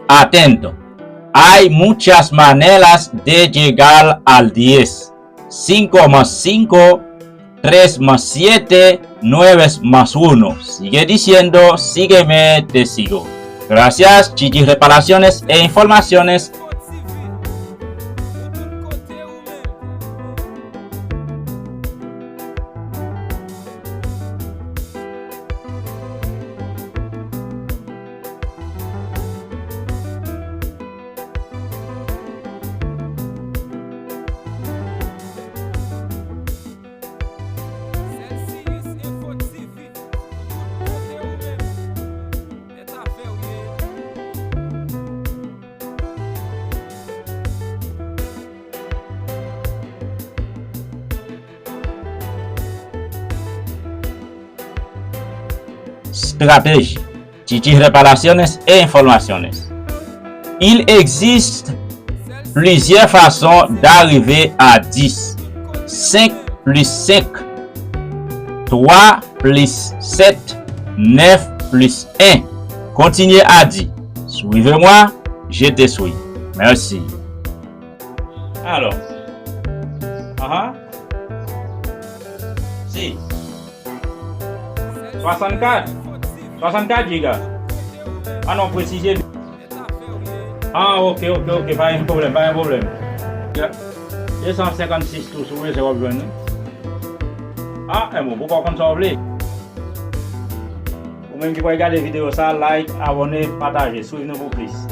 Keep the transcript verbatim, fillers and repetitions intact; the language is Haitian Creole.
Atento. Hay muchas maneras de llegar al diez. Cinco más cinco, tres más siete, nueve más uno. Sigue diciendo, sígueme, te sigo. Gracias, Chichi Reparaciones e Informaciones. Strateji. Chichis reparaciones e informaciones. Il existe plusieurs façons d'arriver à dix. Cinq plus cinq, trois plus sept, neuf plus un. Continuez à dire, suivez-moi, je te suis. Merci. Alors. Aha. Si. Swasannkat. Swasannkat giga. Ah non, presize. Ah, ok, ok, ok. Pa gen pwoblèm, pa gen pwoblèm. Ya. De san senkannsis tou, si w bezwen, w ap jwenn li. Ah, e bon, pou w konn sa w vle. Ou menm ki pral gade videyo sa, like, abòne, pataje. Swiv nou pou plis.